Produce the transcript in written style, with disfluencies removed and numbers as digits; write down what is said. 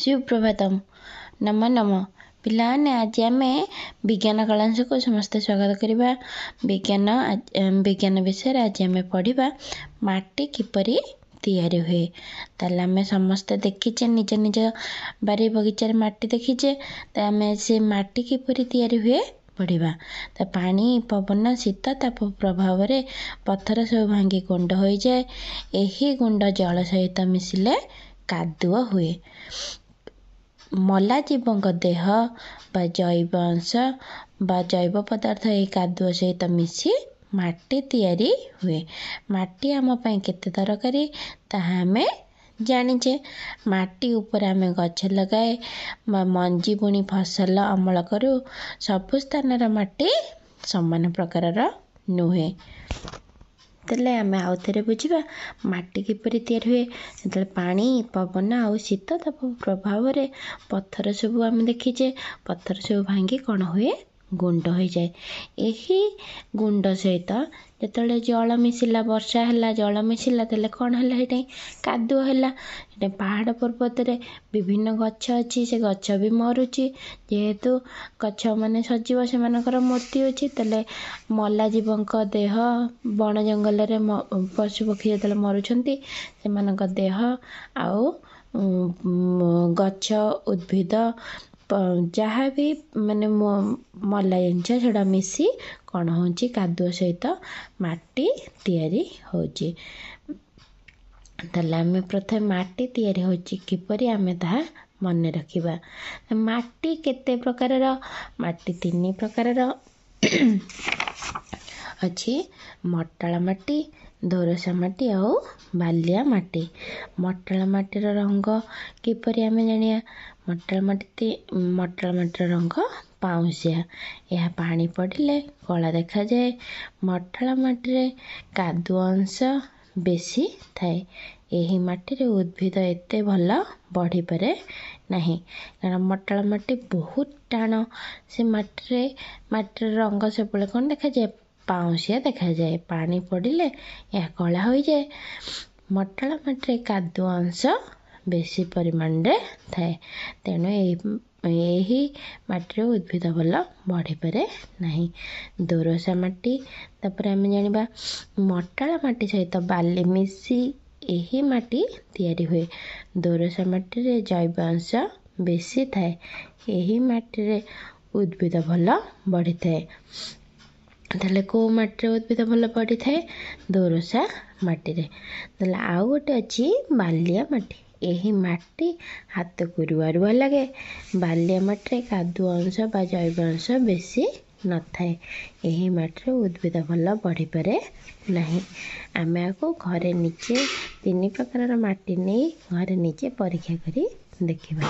ସୁପ୍ରଭାତମ୍, ନମ ନମ। ପିଲାମାନେ, ଆଜି ଆମେ ବିଜ୍ଞାନ କଳାଂଶକୁ ସମସ୍ତେ ସ୍ୱାଗତ କରିବା। ବିଜ୍ଞାନ ବିଷୟରେ ଆଜି ଆମେ ପଢ଼ିବା ମାଟି କିପରି ତିଆରି ହୁଏ। ତାହେଲେ ଆମେ ସମସ୍ତେ ଦେଖିଛେ, ନିଜ ନିଜ ବାରି ବଗିଚାରେ ମାଟି ଦେଖିଛେ। ତ ଆମେ ସେ ମାଟି କିପରି ତିଆରି ହୁଏ ପଢ଼ିବା। ତ ପାଣି, ପବନ, ଶୀତ ତାପ ପ୍ରଭାବରେ ପଥର ସବୁ ଭାଙ୍ଗି ଗୁଣ୍ଡ ହୋଇଯାଏ। ଏହି ଗୁଣ୍ଡ ଜଳ ସହିତ ମିଶିଲେ କାଦୁଅ ହୁଏ। ମଲା ଜୀବଙ୍କ ଦେହ ବା ଜୈବ ଅଂଶ ବା ଜୈବ ପଦାର୍ଥ ଏହି କାଦୁଅ ସହିତ ମିଶି ମାଟି ତିଆରି ହୁଏ। ମାଟି ଆମ ପାଇଁ କେତେ ଦରକାରୀ ତାହା ଆମେ ଜାଣିଛେ। ମାଟି ଉପରେ ଆମେ ଗଛ ଲଗାଏ ବା ମଞ୍ଜି ବୁଣି ଫସଲ ଅମଳ କରୁ। ସବୁ ସ୍ଥାନର ମାଟି ସମାନ ପ୍ରକାରର ନୁହେଁ। ତାହେଲେ ଆମେ ଆଉ ଥରେ ବୁଝିବା ମାଟି କିପରି ତିଆରି ହୁଏ। ଯେତେବେଳେ ପାଣି, ପବନ ଆଉ ଶୀତ ତାପ ପ୍ରଭାବରେ ପଥର ସବୁ ଆମେ ଦେଖିଛେ, ପଥର ସବୁ ଭାଙ୍ଗି କ'ଣ ହୁଏ? ଗୁଣ୍ଡ ହୋଇଯାଏ। ଏହି ଗୁଣ୍ଡ ସହିତ ଯେତେବେଳେ ଜଳ ମିଶିଲା, ବର୍ଷା ହେଲା, ଜଳ ମିଶିଲା, ତାହେଲେ କ'ଣ ହେଲା? ସେଇଟା କାଦୁଅ ହେଲା। ଏଇଟା ପାହାଡ଼ ପର୍ବତରେ ବିଭିନ୍ନ ଗଛ ଅଛି, ସେ ଗଛ ବି ମରୁଛି। ଯେହେତୁ ଗଛ ମାନେ ସଜୀବ, ସେମାନଙ୍କର ମୃତ୍ୟୁ ଅଛି। ତାହେଲେ ମଲା ଜୀବଙ୍କ ଦେହ, ବଣ ଜଙ୍ଗଲରେ ପଶୁପକ୍ଷୀ ଯେତେବେଳେ ମରୁଛନ୍ତି, ସେମାନଙ୍କ ଦେହ ଆଉ ଗଛ, ଉଦ୍ଭିଦ, ଯାହା ବି ମାନେ ମଲା ଜିନିଷ, ସେଗୁଡ଼ା ମିଶି କ'ଣ ହେଉଛି? କାଦୁଅ ସହିତ ମାଟି ତିଆରି ହେଉଛି। ତାହେଲେ ଆମେ ପ୍ରଥମେ ମାଟି ତିଆରି ହେଉଛି କିପରି ଆମେ ତାହା ମନେ ରଖିବା। ମାଟି କେତେ ପ୍ରକାରର? ମାଟି ତିନି ପ୍ରକାରର ଅଛି: ମଟାଳ ମାଟି, ଦୋରସା ମାଟି ଆଉ ବାଲିଆ ମାଟି। ମଟାଳ ମାଟିର ରଙ୍ଗ କିପରି ଆମେ ଜାଣିବା? ମଟାଳ ମାଟିର ରଙ୍ଗ ପାଉଁଶିଆ। ଏହା ପାଣି ପଡ଼ିଲେ କଳା ଦେଖାଯାଏ। ମଟାଳ ମାଟିରେ କାଦୁଅ ଅଂଶ ବେଶୀ ଥାଏ। ଏହି ମାଟିରେ ଉଦ୍ଭିଦ ଏତେ ଭଲ ବଢ଼ିପାରେ ନାହିଁ, କାରଣ ମଟାଳ ମାଟି ବହୁତ ଟାଣ। ସେ ମାଟିର ରଙ୍ଗ ସବୁବେଳେ କ'ଣ ଦେଖାଯାଏ? ପାଉଁଶିଆ ଦେଖାଯାଏ। ପାଣି ପଡ଼ିଲେ ଏହା କଳା ହୋଇଯାଏ। ମଟାଳ ମାଟିରେ କାଦୁଅ ଅଂଶ ବେଶୀ ପରିମାଣରେ ଥାଏ, ତେଣୁ ଏହି ମାଟିରେ ଉଦ୍ଭିଦ ଭଲ ବଢ଼ିପାରେ ନାହିଁ। ଦୋରସା ମାଟି ତାପରେ ଆମେ ଜାଣିବା। ମଟାଳ ମାଟି ସହିତ ବାଲି ମିଶି ଏହି ମାଟି ତିଆରି ହୁଏ। ଦୋରସା ମାଟିରେ ଜୈବ ଅଂଶ ବେଶୀ ଥାଏ। ଏହି ମାଟିରେ ଉଦ୍ଭିଦ ଭଲ ବଢ଼ିଥାଏ। ତାହେଲେ କେଉଁ ମାଟିରେ ଉଦ୍ଭିଦ ଭଲ ବଢ଼ିଥାଏ? ଦୋରସା ମାଟିରେ। ତାହେଲେ ଆଉ ଗୋଟେ ଅଛି ବାଲିଆ ମାଟି। ଏହି ମାଟି ହାତକୁ ରୁଆ ରୁଆ ଲାଗେ। ବାଲିଆ ମାଟିରେ କାଦୁଅ ଅଂଶ ବା ଜୈବ ଅଂଶ ବେଶୀ ନଥାଏ। ଏହି ମାଟିରେ ଉଦ୍ଭିଦ ଭଲ ବଢ଼ିପାରେ ନାହିଁ। ଆମେ ଆକୁ ଘରେ ନିଜେ ତିନି ପ୍ରକାରର ମାଟି ନେଇ ଘରେ ନିଜେ ପରୀକ୍ଷା କରି ଦେଖିବା।